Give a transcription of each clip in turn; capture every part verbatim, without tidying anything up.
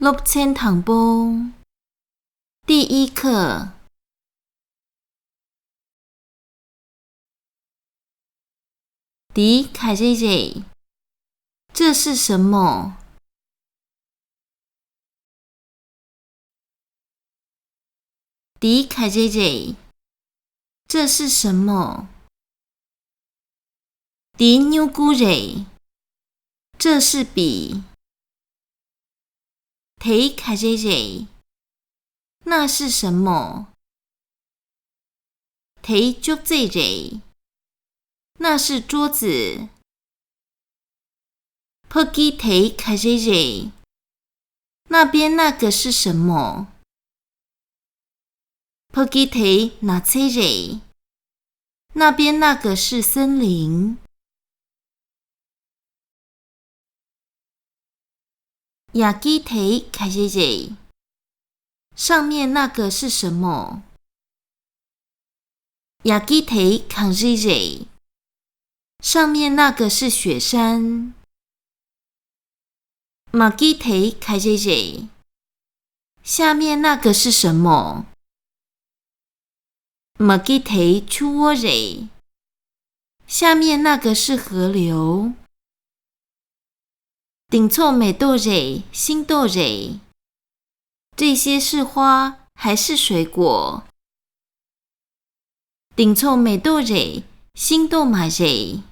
སློབ་ཚན་དང་པོ། 第一课。 འདི་ག་རེ་རེད། 这是什么？ འདི་ག་རེ་རེད། 这是什么？ འདི་སྨྱུ་གུ་རེད། 这是笔。 དེ་ག་རེ་རེད། 那是什么？ དེ་ཅོག་ཙེ་རེད། 那是桌子。 ཕ་གི་དེ་ག་རེ་རེད། 那边那个是什么？ ཕ་གི་དེ་ནགས་ཚལ་རེད། 那边那个是森林。 ཡ་གི་དེ་ག་རེ་རེད། 上面那个是什么？ ཡ་གི་དེ་གངས་རི་རེད། 上面那个是雪山。 མ་གི་དེ་ག་རེ་རེད། 下面那个是什么？ མ་གི་དེ་ཆུ་བོ་རེད། 下面那个是河流。 འདི་ཚོ་མེ་ཏོག་རེད། ཤིང་ཏོག་རེད། 这些是花还是水果？ འདི་ཚོ་མེ་ཏོག་རེད། ཤིང་ཏོག་མ་རེད།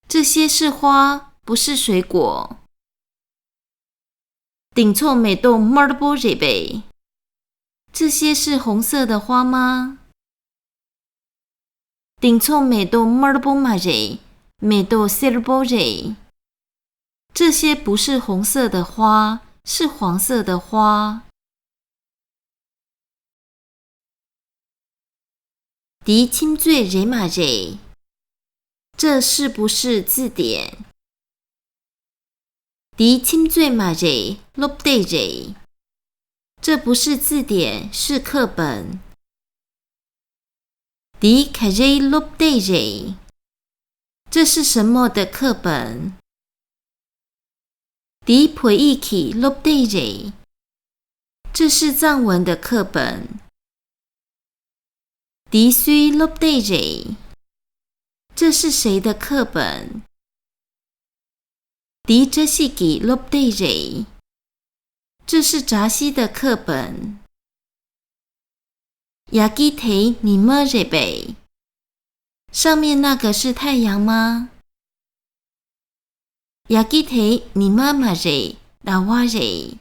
这些是花，不是水果。 འདི་ཚོ་མེ་ཏོག་དམར་པོ་རེད་པས། 这些是红色的花吗？ འདི་ཚོ་མེ་ཏོག་དམར་པོ་མ་རེད། མེ་ཏོག་སེར་པོ་རེད། 这些不是红色的花，是黄色的花。 འདི་ཁྱིམ་མཚེས་རེད་མ་རེད། 这是不是字典？ འདི་ཁྱིམ་མཚེས་མ་རེད། སློབ་དེབ་རེད། 这不是字典，是课本。 འདི་ག་རེའི་སློབ་དེབ་རེད། 这是什么的课本？ འདི་བོད་ཡིག་གི་སློབ་དེབ་རེད། 这是藏文的课本。 འདི་སུའི་སློབ་དེབ་རེད། 这是谁的课本？ འདི་བཀྲ་ཤིས་ཀྱི་སློབ་དེབ་རེད། 这是扎西的课本。 ཡ་གི་དེ་ཉི་མ་རེད་པས། 上面那个是太阳吗？ ཡ་གི་དེ་ཉི་མ་མ་རེད། ཟླ་བ་རེད།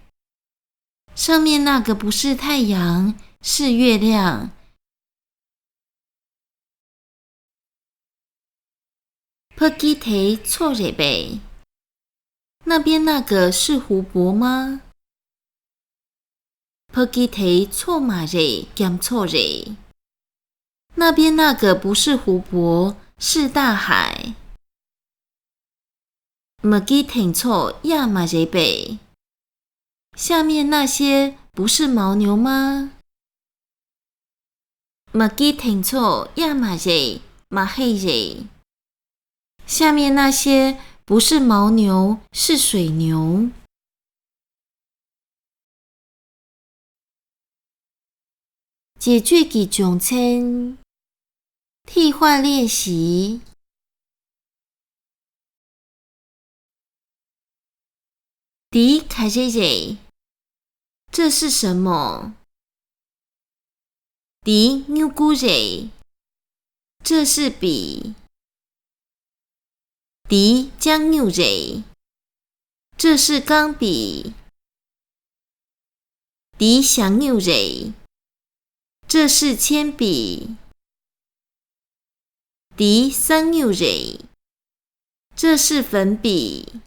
上面那个不是太阳，是月亮。 ཕ་གི་དེ་མཚོ་རེད་པས། 那边那个是湖泊吗？ ཕ་གི་དེ་མཚོ་མ་རེད། རྒྱ་མཚོ་རེད། 那边那个不是湖泊，是大海。 མ་གི་དེ་མཚོ་གཡག་མ་རེད་པས། 下面那些不是牦牛吗？ མ་གི་དེ་མཚོ་གཡག་མ་རེད། མ་ཧེ་རེད། 下面那些不是牦牛，是水牛。 རྗེས་ཆོད་ཀྱི་སྦྱོང་ཚན། 替换练习。 འདི་ག་རེ་རེད། 这是什么？ འདི་སྨྱུ་གུ་རེད། 这是笔。 འདི་ལྕགས་སྨྱུག་རེད། 这是钢笔。 འདི་ཞྭ་སྨྱུག་རེད། 这是铅笔。 འདི་ས་སྨྱུག་རེད། 这是粉笔。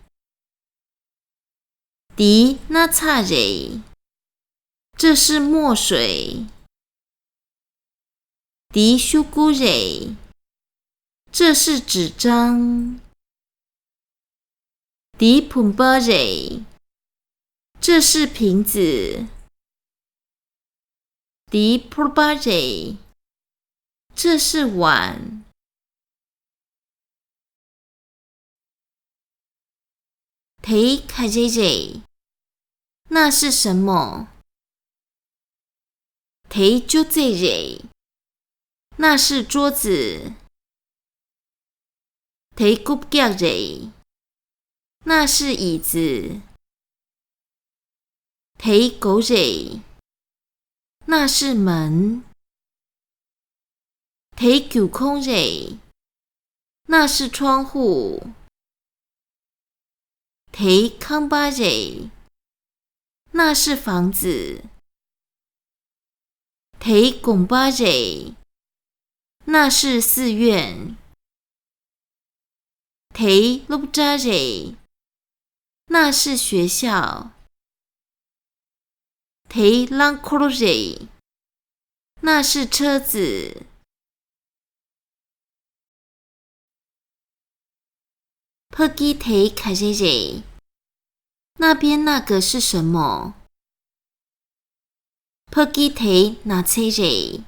འདི་སྣག་ཚ་རེད། 这是墨水。 འདི་ཤོག་གུ་རེད། 这是纸张。 འདི་བུམ་པ་རེད། 这是瓶子。 འདི་ཕོར་པ་རེད། 这是碗。 དེ་ག་རེ་རེད། 那是什么？ དེ་ཅོ་ཙེ་རེད། 那是桌子。 དེ་རྐུབ་བཀྱག་རེད། 那是椅子。 དེ་སྒོ་རེད། 那是门。 དེ་སྒེའུ་ཁུང་རེད། 那是窗户。 དེ་ཁང་པ་རེད། 那是房子。 དེ་དགོན་པ་རེད། 那是寺院。 དེ་སློབ་གྲྭ་རེད། 那是学校。 དེ་རླངས་འཁོར་རེད། 那是车子。 ཕ་གི་དེ་ག་རེ་རེད། 那边那个是什么？ ཕ་གི་དེ་ནགས་ཚལ་རེད།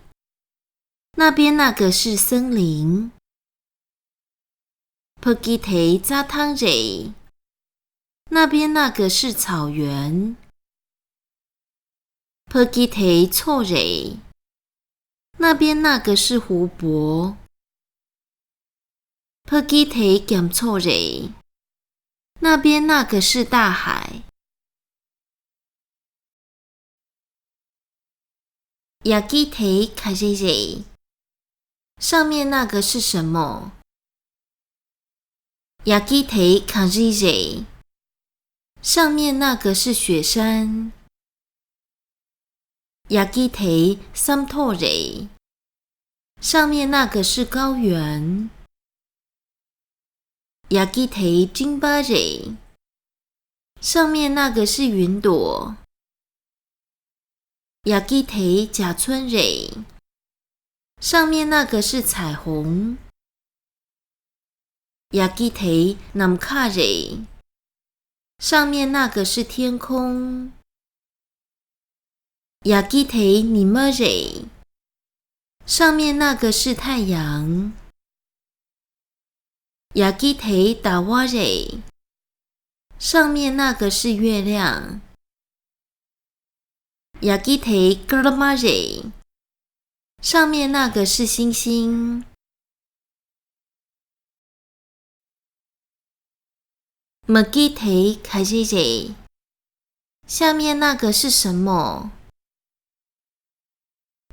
那边那个是森林。 ཕ་གི་དེ་རྩྭ་ཐང་རེད། 那边那个是草原。 ཕ་གི་དེ་མཚོ་རེད། 那边那个是湖泊。 ཕ་གི་དེ་རྒྱ་མཚོ་རེད། 那边那个是大海。 ཡ་གི་དེ་ག་རེ་རེད། 上面那个是什么？ ཡ་གི་དེ་གངས་རི་རེད། 上面那个是雪山。 ཡ་གི་དེ་ས་མཐོ་རེད། 上面那个是高原。 ཡ་གི་དེ་སྤྲིན་པ་རེད། 上面那个是云朵。 ཡ་གི་དེ་འཇའ་ཚོན་རེད། 上面那个是彩虹。 ཡ་གི་དེ་ནམ་མཁའ་རེད། 上面那个是天空。 ཡ་གི་དེ་ཉི་མ་རེད། 上面那个是太阳。 ཡ་གི་དེ་ཟླ་བ་རེད། 上面那个是月亮。 ཡ་གི་དེ་སྐར་མ་རེད། 上面那个是星星。 མ་གི་དེ་ག་རེ་རེད། 下面那个是什么？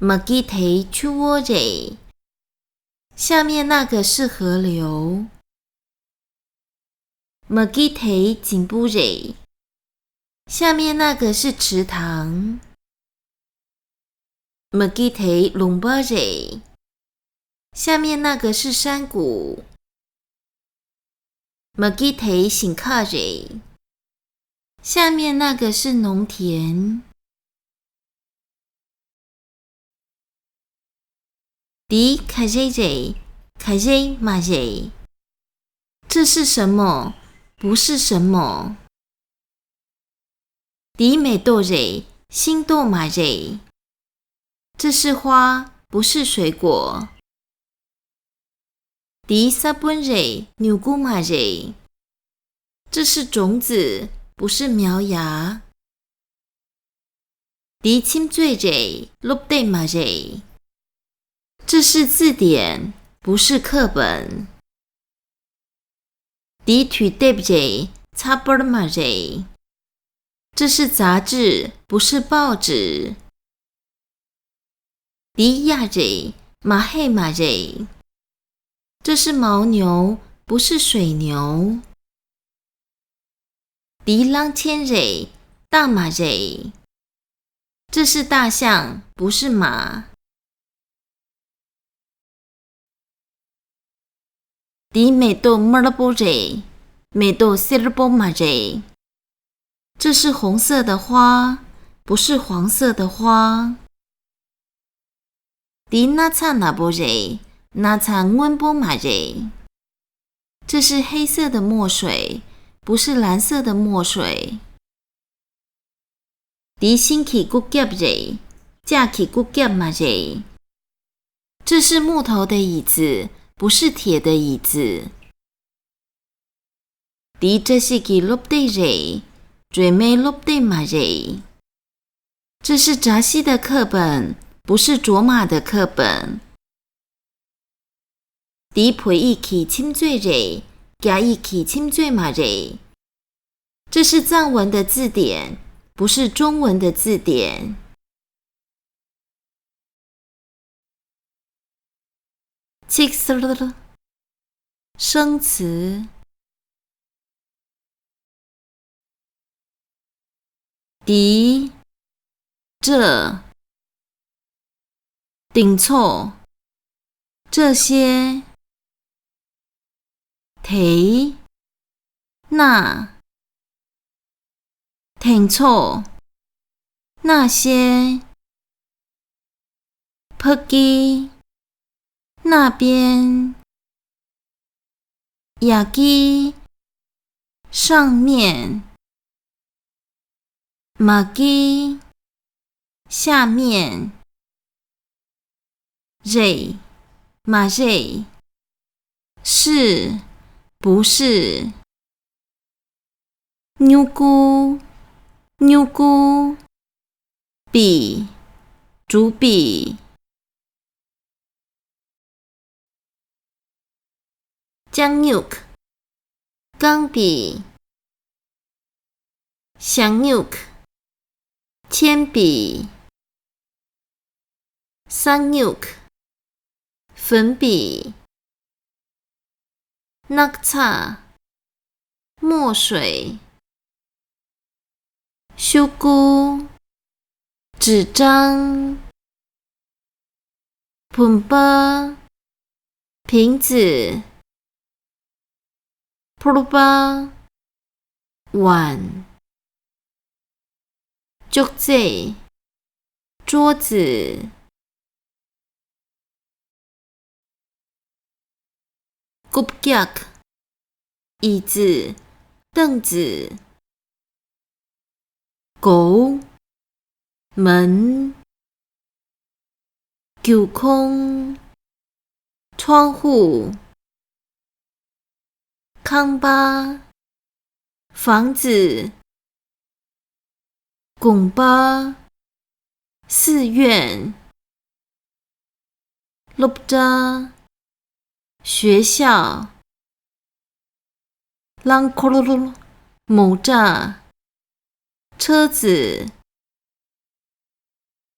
མ་གི་དེ་ཆུ་བོ་རེད། 下面那个是河流。 མ་གི་དེ་རྫིང་བུ་རེད། 下面那个是池塘。 མ་གི་དེ་ལུང་པ་རེད། 下面那个是山谷。 མ་གི་དེ་ཞིང་ཁ་རེད། 下面那个是农田。 འདི་ག་རེ་རེད། ག་རེ་མ་རེད། 这是什么？不是什么。 འདི་མེ་ཏོག་རེད། ཤིང་ཏོག་མ་རེད། 这是花，不是水果。 འདི་ས་བོན་རེད། མྱུ་གུ་མ་རེད། 这是种子，不是苗芽。 འདི་ཁྱིམ་མཚེས་རེད། སློབ་དེབ་མ་རེད། 这是字典，不是课本。 འདི་དུས་དེབ་རེད། ཚགས་པར་མ་རེད། 这是杂志，不是报纸。 འདི་གཡག་རེད། མ་ཧེ་མ་རེད། 这是牦牛，不是水牛。 འདི་གླང་ཆེན་རེད། སྟག་མ་རེད། 这是大象，不是马。 འདི་མེ་ཏོག་དམར་པོ་རེད། མེ་ཏོག་སེར་པོ་མ་རེད། 这是红色的花，不是黄色的花。 འདི་ན་ཚ་ནག་པོ་རེད། ན་ཚ་སྔོན་པོ་མ་རེད། 这是黑色的墨水，不是蓝色的墨水。 འདི་ཤིང་གི་རྐུབ་བཀྱག་རེད། ལྕགས་ཀྱི་རྐུབ་བཀྱག་མ་རེད། 这是木头的椅子，不是铁的椅子。 འདི་བཀྲ་ཤིས་ཀྱི་སློབ་དེབ་རེད། སྒྲོལ་མའི་སློབ་དེབ་མ་རེད། 这是扎西的课本，不是卓玛的课本。 འདི་བོད་ཡིག་གི་ཁྱིམ་མཛོད་རེད། རྒྱ་ཡིག་གི་ཁྱིམ་མཛོད་མ་རེད། 这是藏文的字典，不是中文的字典。 ཚིག་གསར། 生词。 འདི། 这། 顶错。 这些。 དེ། 那། 顶错。 那些。 ཕ་གི། 那边。 ཡ་གི། 上面。 མ་གི། 下面。 རེད། མ་རེད། 是། 不是。 སྨྱུ་གུ། སྨྱུ་གུ། 笔། 竹笔。 ལྕགས་སྨྱུག། 钢笔。 ཞག་སྨྱུག། 铅笔。 ས་སྨྱུག། 粉笔。 སྣག་ཚ། 墨水。 ཤོག་གུ། 纸张。 བུམ་པ། 瓶子。 ཕོར་པ། 碗。 ཅོག་ཙེ། 桌子。 རྐུབ་བཀྱག། 椅子、凳子。 སྒོ། 门。 སྒེའུ་ཁུང་། 窗户。 ཁང་པ། 房子。 དགོན་པ། 寺院。 སློབ་གྲྭ། 学校。 རླངས་འཁོར། མོ་ཊ། 车子。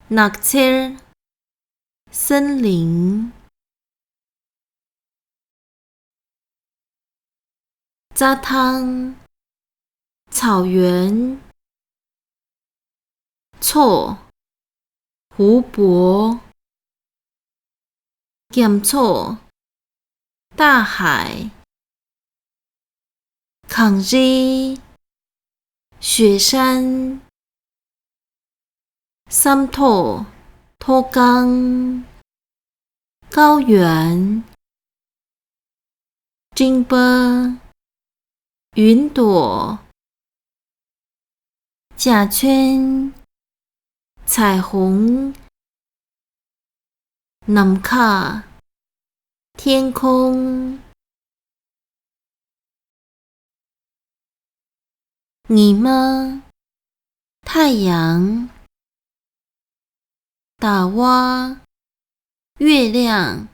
ནགས་ཚལ། 森林。 རྩྭ་ཐང་། 草原。 མཚོ། 湖泊。 རྒྱ་མཚོ། 大海。 གངས་རི། 雪山。 ས་མཐོ། མཐོ་སྒང་། 高原。 སྤྲིན་པ། 云朵。 甲醛。 彩虹。 ནམ་མཁའ། 天空。 ཉི་མ། 太阳。 ཟླ་བ། 月亮。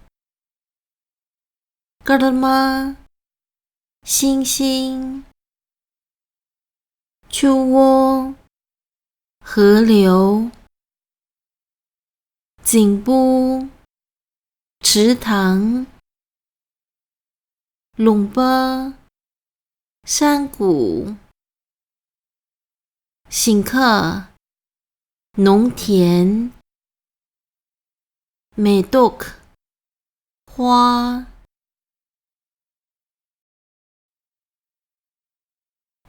སྐར་མ། 星星。 ཆུ་བོ། 河流。 རྫིང་བུ། 池塘。 ལུང་པ། 山谷。 ཞིང་ཁ། 农田。 མེ་ཏོག། 花。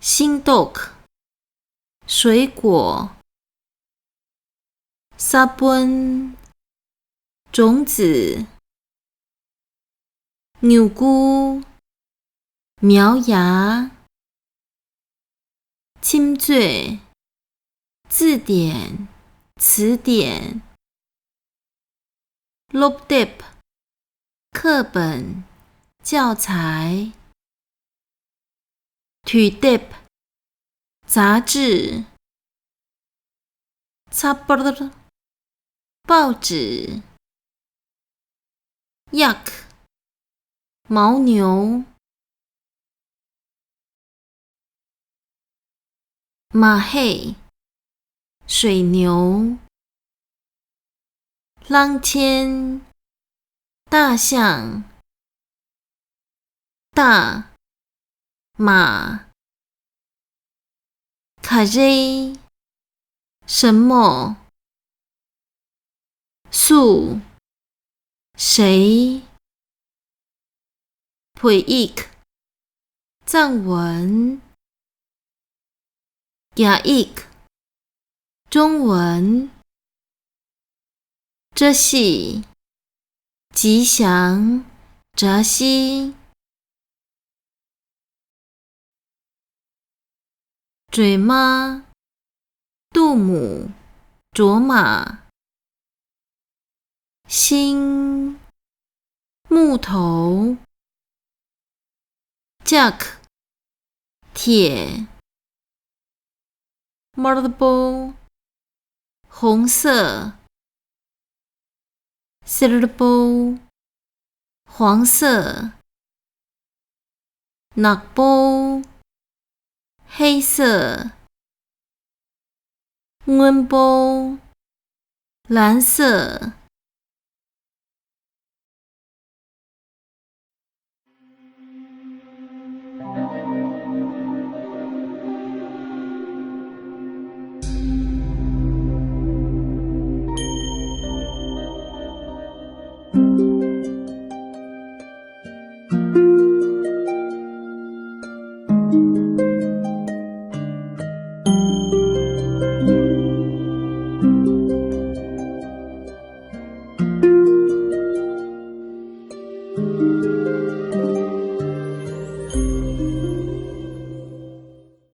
ཤིང་ཏོག། 水果。 ས་བོན། 种子。 མྱུ་གུ། 苗芽。 ཁྱིམ་མཛོད། 字典、词典。 སློབ་དེབ། 课本、 教材。 དུས་དེབ། 杂志。ཚ་པར།报纸。ཡག་མའོ་ནིའུ། མ་ཧེ། 水牛。ལྷང་ཆེན། 大象。大马。ག་རེ། 什么。སུ།谁。བོད་ཡིག 藏文。རྒྱ་ཡིག 中文。བཀྲ་ཤིས། 吉祥。 བཀྲ་ཤིས། སྒྲོལ་མ། 杜母。 སྒྲོལ་མ། ཤིང་། 木头། ལྕགས། 铁། དམར་པོ། 红色。 སེར་པོ། 黄色。 ནག་པོ། 黑色。 སྔོན་པོ། 蓝色。